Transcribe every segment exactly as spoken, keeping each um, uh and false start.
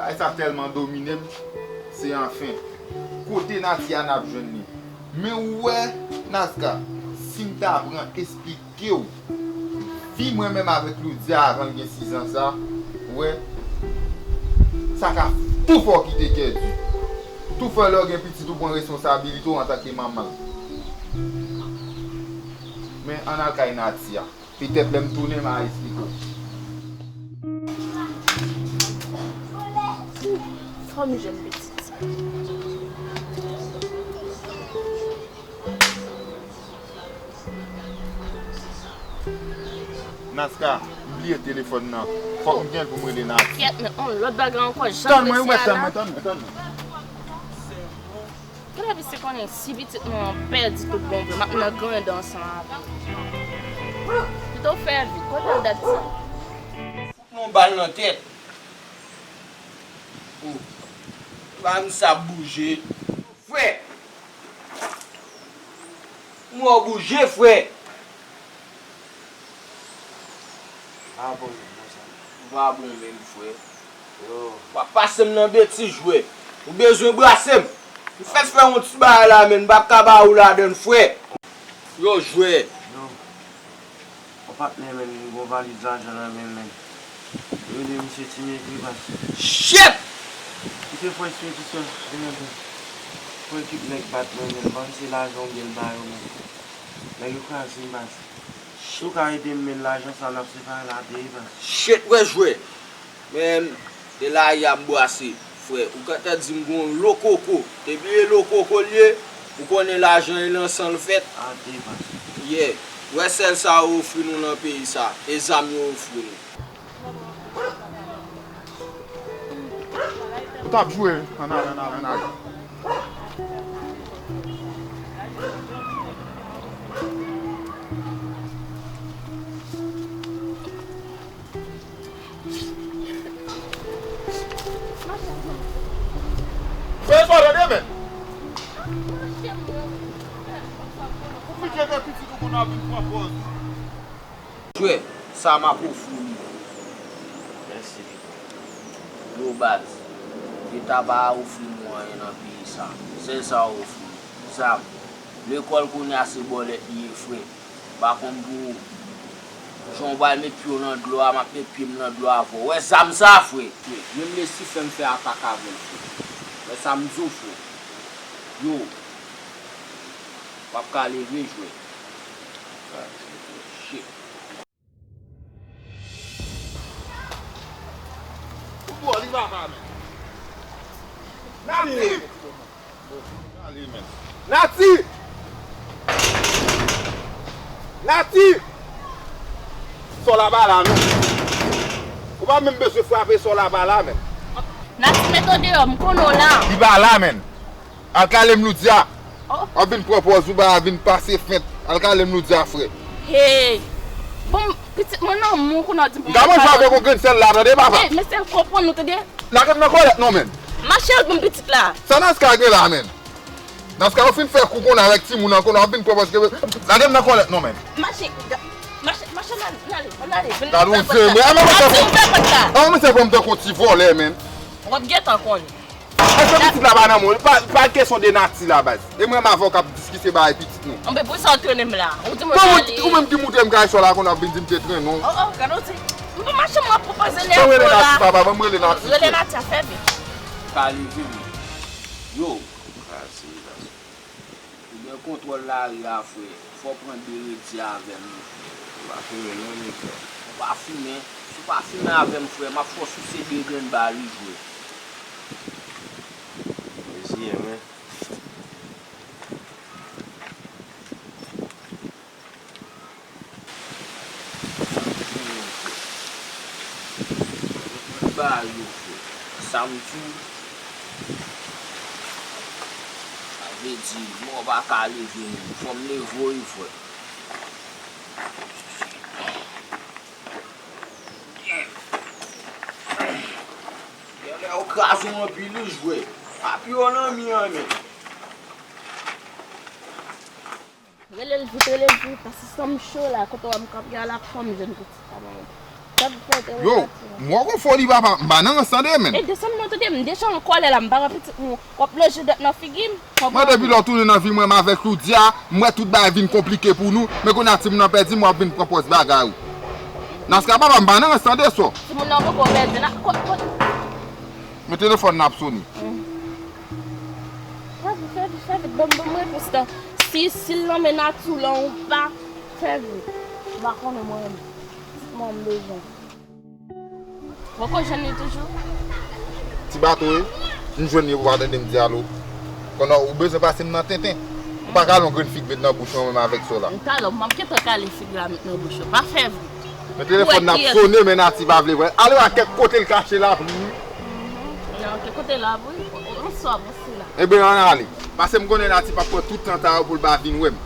Bagay sa tèlman domine m, se anfen. Kote Natia n ap jwenn li? Men ou wè, Nazka, si m ta pran esplike w vi mwen menm avèk Loudia avan l gen sizan sa, ou wè, sa ka tou fè w kite kè di. Tou fè lè w gen pitit ou pran responsabilite w antanke manman l. Men ann al kay Natia. Petèt lè m tounen, m a esplike w. Fò m jwenn pitit sa. Naska, m bliye telefòn nan. Fòk m gen l pou m rele Natia. Kèt, men on lòt bagay ankò, jan m resi a la. Tann mwen, tann mwen, tann mwen, tann mwen. Gade misye konnen si pitit mwen an pèdi tout bon vre, m ap nan griyen dan ansanm avè l. Pito fè vit, kote l dat sa? Fout mwen yon bal nan tèt. Oh. Pa m sa bouje. Frè! Mwen bouje, frè! Pa bon menm, non, sa. Ou pa bon menm, frè. Yo. W ap pase m nan betiz, jwè. Ou bezwen brase m. M fèk fè yon ti bagay la, men m p ap ka ba ou ladann, frè. Yo, jwè. Yo. Yon patnè, men, m gen yon valiz lajan nan men m, men. Rele misye Ti Mekri, baz. Shit! Kite frè Espiritisyon, men, men. Frè ekip nèg bat mwen, men. Ban m se lajan ou byen l ba yo, men. Nèg yo kraze m, baz. Si w ka ede m, men lajan sa n ap separe la de, baz. Shit, wè jwè. Men, e la y ap brase, frè. Ou gentan di m gon lokoko. Depi e lokoko l ye, ou konnen lajan e nan san l fèt. A de, baz. Yeah. Wè sèl sa yo ofri nou nan peyi sa. E zam yo ofri nou. T ap jwe, ann ale, ann ale, ann ale. Fè efò tande, men. Ou pike de pitit ou konn ap vin pran pòz. Frè, sa m ap ofri w li. Mèsi. Yo baz, Leta pa ofri nou anyen nan peyi sa. Sèl sa yo ofri nou, zam. Lekòl kounye a se bòlèt li ye, frè. M pa konn pou jan w pral met pye w nan dlo a, m ap met pye m nan dlo a avè w. Wè zam sa, frè. Menm Lesi fè m fè atak avè l, frè. Wè sa m di w, frè. Yo. W ap ka leve jwè. Shit. Foutbòl, li papa, men. Nati! Nati! Nati! Sò la pa la, non. Ou pa menm bezwen frape sò la pa la, men. Nati, met w deyò, m konnen w la. Li pa la, men. Al kale m Loudia. Oh. W ap vin pran pòz ou ba, vin pase fent. Al kale m Loudia, frè. Hey. Bon, pitit mwen nan mou kounye a w di m pou m al kale. M ka manje avèk yon grenn sèl la, tande, papa. Hey, mesye, konprann nou, tande. Lage m nan kòlèt non, men. Mache al ban m pitit la. Sa Naska gen la, men. Naska, ou fin fè kou kounye a avèk timoun nan kounye a, w ap vin pran pòz ke, lage m nan kòlèt non, men. Mache, ga-, mache, mache, n ale, n ale, n ale. Gade yon zen, men. An, men, mwen se pou m tankou ti vòlè, men. W ap gentan konnen. Èske pitit la pa nan men w? Pa, pa kesyon de Nati la, baz. E mwen menm avè w k ap diskite bagay pitit nou. Anben, pou sa w trennen m la. Ou di mwen pale. Ou menm ki moutre m kay sò la, kounye a w ap vin di m te trennen w. Oh, oh, gade w di. M pa mache, m ap pwopoze lè pou la. Ban m rele Nati, papa, ban m rele Nati. Rele Nati a, fè vit. Ka leve, wi. Yo. Ou gen kontwòl lari a, frè. Fò w pran de redi avè m, wi, frè. M pa fimen non, nèg, frè. Ou pa fimen? Si w pa fimen avè m, frè, m ap fè w souse de grenn bal, wi, jwè. Mezye, men. Ba yo, frè. Sa m di w, sa vle di, mò pa ka leve menm. Fò m leve w, wi, frè. Genlè yo kraze w anpil, wi, jwè. Papi yo nan mi an, men. Rele l vit, rele l vit, paske san m cho la, kote w wè m kanpe a la, fò m jwenn pitit la ban mwen. Yo, m wè w gon foli papa, m pa nan rans tande men. E desann mwen tande, m deja an kòlè la, m pa wè pitit mwen. W ap lonje dwèt nan figi m. Mwen depi lè w tounen nan vi mwen, m avèk Loudia, m wè tout bagay vin konplike pou nou, men kounye a timoun nan pèdi m, w ap vin pran pòz bagay ou. Naska papa, m pa nan rans tande sò. Timoun nan poko pèdi, na, kot, kot. Men telefòn nan ap sonnen. Fè vit, fè vit, fè vit, ban m, ban m repons lan. Si, si l nan men Nati w lan ou pa, fè vit. M pa konnen mwen menm. Mwen m bezwen. Poko jwenn li toujou? Ti bato wi, m jwenn li ou pa tande m di alo. Konnen ou bezwen pase m nan tenten. Ou pa ka al yon grenn fig met nan bouch mwen menm avèk sa w la. M talè m ap gentan kale fig la met nan bouch ou. Pa fè vit. Men telefòn nan ap sonnen, men Nati pa vle pran. Ale wè kèk kote l kache la pou li. Nan kèk kote la pou li. Bonswa, bonswa la. Ebyen, ann ale. Paske m konnen Nati p ap pran tout tan sa yo pou l pa vin wè m.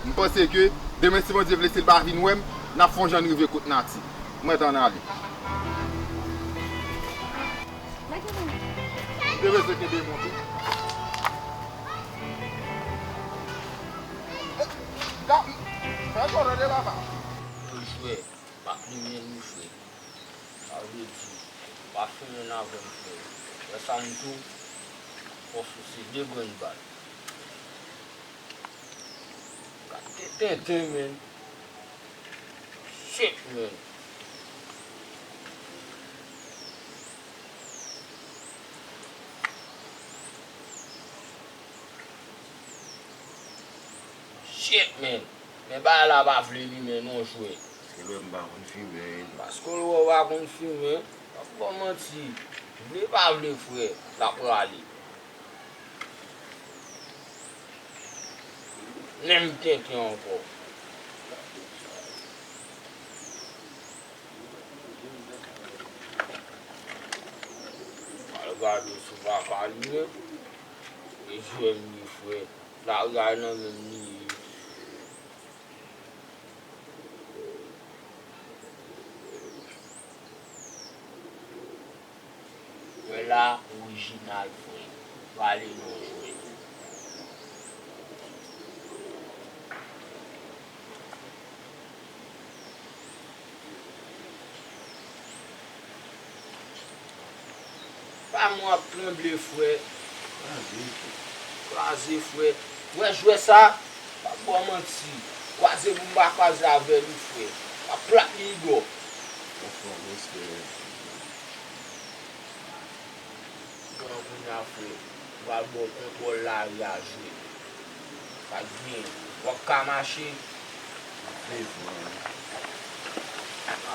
M panse ke demen, si Bondye vle, si l pa vin wè m, n ap fè yon jan n rive kot Nati. Mwen t ann ale. Ou te bezwen kenbe men w tou. Fè gwo tande papa. Wi, frè. M ap limen wi, frè. Sa vle di, pa fimen avè m, frè. Wè sa m di w, fòs ou se de grenn bal. Gade tenten, men. Shit, men. Shit, men. Men bagay la pa vle limen non, jwè. Paske l wè m pa konn fimen. Paske l wè w pa konn fimen. P ap ba w manti. Vle pa vle, frè, l ap rale. Menm tenten ankò. Al gade si w pa ka limen. E jwè m ye, frè. Lari a nan men m li ye. Wè la, orijinal, frè. Pale non, jwè. Pa mwen ap tranble, frè. Kraze, frè. Wè jwè sa? Pa ba w manti. Kwaze pou m pa kwaze avè li, frè. Pa plat li bò. Bon, kounye a, frè, m pral ba w kontwòl lari a, jwè. Pa gen, w ap ka mache? Viv, man.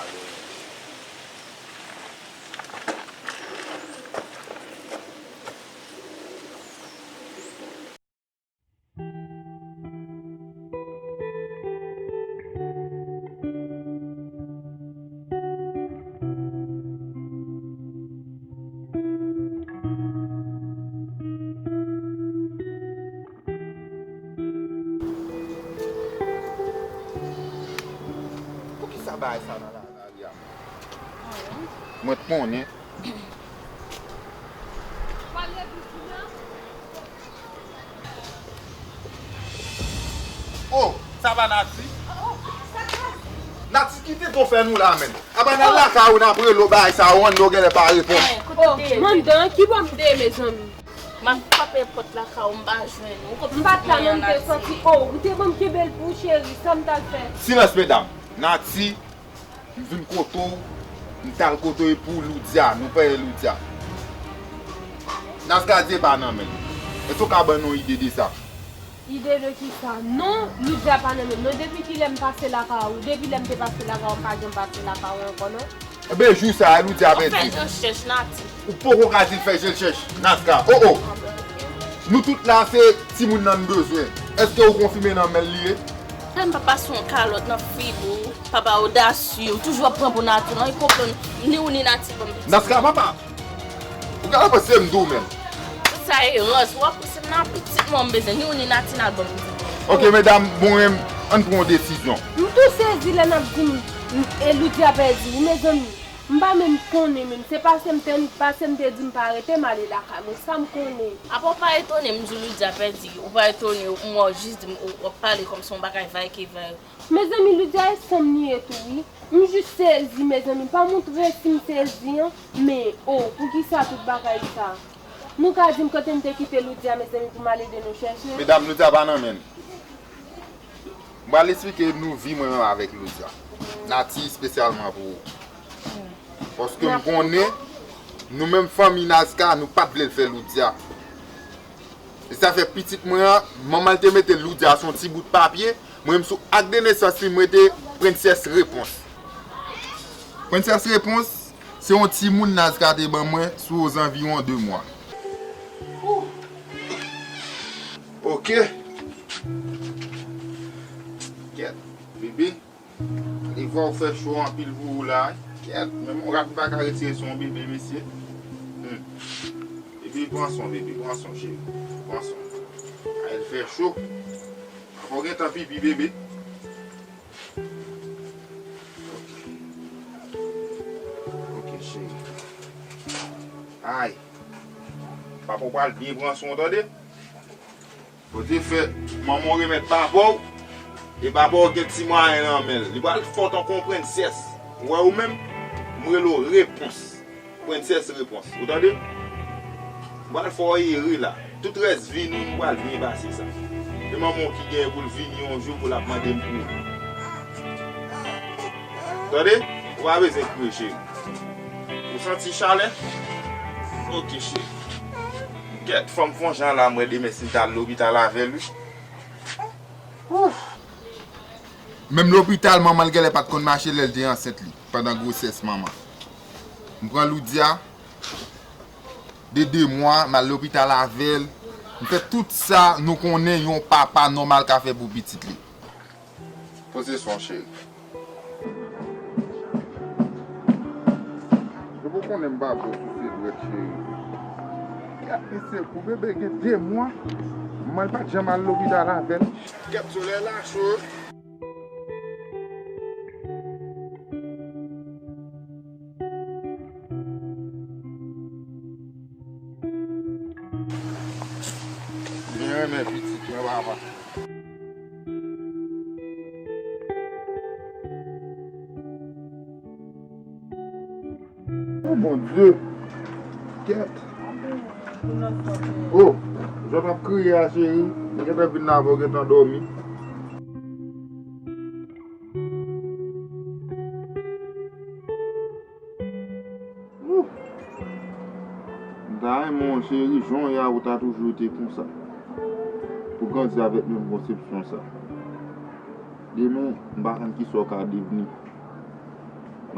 Alo. Poukisa bagay sa nan lari a? Mwen t konnen. Oh, sa pa Nati? Nati, kite ton fè nou la, menm. Apa n al lakay ou, n ap rele w bagay sa yo, ann, nou genlè pa reponn. Oh, mandan, ki bò m te ye, mezanmi? M ap frape pòt lakay ou, m pa jwenn ou. M pa t la non, m te soti. Oh, ou te ban m kenbe l pou ou, cheri, sa m t al fè? Silans, medam. Nati, m vin kote w, m t al kote w, e pou Loudia, nou peye Loudia. Nasca di e pa nan men l. Èske w ka ban n yon ide de sa? Ide de kisa? Non, Loudia pa nan men m non. Depi kilè m pase lakay ou? Depi lè m te pase lakay ou, m pa janm pase lakay ou ankò non. Enben, jou sa a, Loudia pèdi. Fè jan chèch Nati. Ou poko ka di l fè jan chèch Nasca. Oh, oh. Nou tout la, se timoun nan n bezwen. Èske ou konfime nan men l li ye? Sa n pa pase yon kalòt nan figi w, papa odasye, ou toujou ap pran pou Nati, non, li konprann, ni ou ni Nati ban m pitit. Nasca, papa, ou ka panse m di w menm. Sa e rans, w ap panse m nan pitit mwen m bezwen, ni ou ni Nati n al ban m pitit. Ok, medam, bon, em, ann pran yon desizyon. M tou sezi lè n ap di m, m, e Loudia pèdi, wi, mezanmi. M pa menm konnen menm. Se paske m te, paske m te di m pa rete, m ale lakay mwen. Sa m konnen. Apa w pa etone m di w Loudia pèdi, ou pa etone, m wè w jis di m, ou, w ap pale kòmsi yon bagay vay ke vay. Mezanmi, Loudia e san m li ye tou, wi. M jis sezi, mezanmi. Pa montre si m sezi, an. Men, o, poukisa tout bagay sa? Nou ka di m kote m te kite Loudia, mezanmi, pou m al ede nou chèche? Medam, Loudia pa nan men n. M pral esplike nou vi mwen menm avèk Loudia. Nati espesyalman pou ou. Paske m konnen, nou menm fanmi Nazka, nou pa t vle l fè Loudia. E sa fè pitit mwen an, manman l te mete Loudia sou yon ti bout papye, mwen menm sou ak de nesans li, m rete Prensès Repons. Prensès Repons, se yon timoun Nazka te ban mwen sou ozanviwon de mwa. Oke. Kèt, bebe. Li vwa ou fè cho anpil pou ou la. Kèt, menm yon rat pa ka retire son bebe, mesye. Hmm. Bebe, pran son, bebe, pran son, cheri. Pran son. A, el fè cho. Apa w gentan pipi, bebe? Ok. Ok, cheri. Ay. Papa w pral byen pran swen w, tande? Bondye fè manman w remèt papa w, e papa w gen ti mwayen nan men l. Li pral fè w tankou yon prensès. Ou wè ou menm, m rele w Repons. Prensès Repons. Ou tande? M pral fè w ere la. Tout rès vi nou, nou pral byen pase sa. E manman w ki genyen pou l vini yon jou pou l ap mande m pou ou. Tande? Ou pa bezwen kriye, cheri. Ou santi chalè? Ok, cheri. Kèt, fò m fè yon jan la, m wè demen si m ta al lopital avè l, wi. Ouf! Menm lopital, manman l genlè pa t konn mache lè l te ansent li, pandan gwosès manman. M pran Loudia, de de mwa, m al lopital avè l. M fè tout sa nou konnen yon papa nòmal ka fè pou pitit li. Poze son, cheri. Yo pou konnen m pa bon sou se dwèt, cheri. Gad misye, pou bebe gen de mwa, manman l pa t janm al lopital avè l. Kèt, solèy la cho. Byen renmen pitit mwen, papa. Oh, Bondye! Kèt! Oh, jan w ap kriye a, cheri. Mwen gentan vin la, avè w gentan dòmi. Ouh! M ta renmen w, cheri, jan w ye a, ou ta toujou rete konsa. Pou grandi avèk menm konsepsyon sa. Demen, m pa konn kisa w ka devni.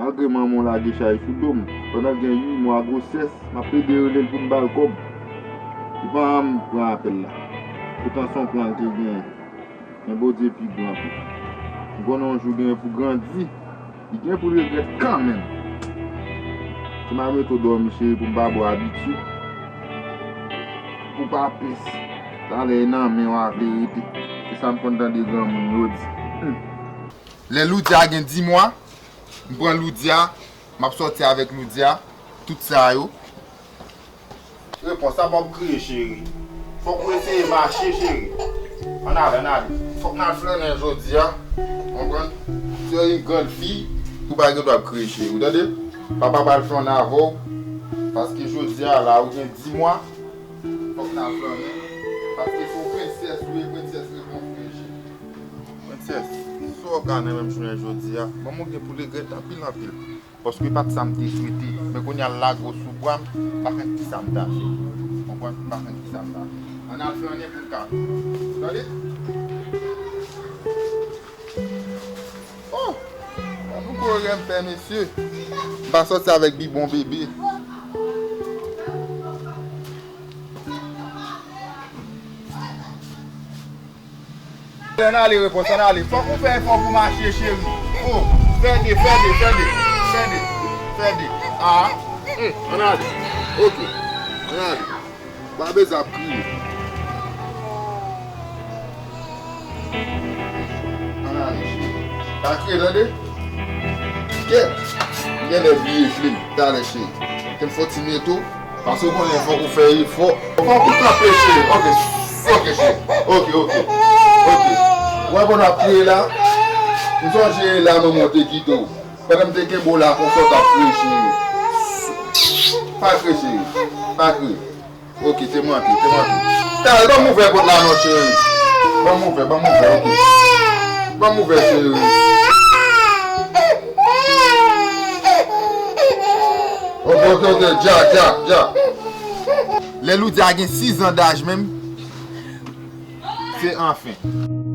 Malgre manman w lage chay sou do m, pandan l gen uit mwa gwosès, m ap plede rele l pou m ba l kòb. Li pa janm pran apèl la. Poutan se yon plan l te genyen. Men Bondye pi gran tou. M konnen yon jou genyen pou grandi, li gen pou l regrèt kanmenm. Se m al mete w dòmi, cheri, pou m pa ba w abitid. Pou w pa pès. Talè e nan men w a verite. Se sa m konn tande granmoun yo di. Hmm. Lè Loudia gen dis mwa, m pran Loudia, m ap sòti avèk Loudia, tout sa yo. Repons, sa pa w ap kriye, cheri. Fòk ou eseye mache, cheri. Ann ale, ann ale. Fòk n al flannen jodi a. Konprann? Se yon grann fi, ou pa gen dwa ap kriye, cheri. Ou tande? Papa pral flannen avè w. Paske jodi a la, ou gen dis mwa. Fòk n al flannen. Paske se yon prensès ou ye, prensès Repons ou ye, cheri. Prensès, sa w ka nan menm jounen jodi a, manman w gen pou l regrèt anpil, anpil. Paske pa t sa m te swete. Men kounye a l lage w sou bra m, m pa konn kisa m ta fè. Konprann? M pa konn kisa m ta fè. Ann al flannen pou n ka. Tande? Oh! Gad yon gwo rèv m fè, mesye. M pa sòti avèk bibwon bebe. Ann ale, Repons, ann ale. Fòk ou fè efò pou mache, cheri. Oh, fè de, fè de, fè de, fè de, fè de. Ah, hmm, ann ale. Ok, ann ale. Pa bezwen ap kriye. Ann ale, cheri. Pa kriye, tande? Kèt! Genlè bliye jwe m. Talè, cheri. Te m fò ti mye tou. Paske w konnen fòk ou fè efò. Fòk ou kanpe, cheri. Ok. Ok, cheri. Ok, ok. Ok. Ou wè bon ap kriye la? M sonje la manman w te kite w. Pandan m te kenbe w la konsa w t ap kriye, cheri. Pa kriye, cheri. Pa kriye. Ok, te m rantre, te m rantre. Talè, ban m ouvè pòt la non, cheri. Ban m ouvè, ban m ouvè, ok. Ban m ouvè, cheri. Ok, ok, ok, dja, dja, dja. Lè Loudia gen sis zan daj menm, se anfen.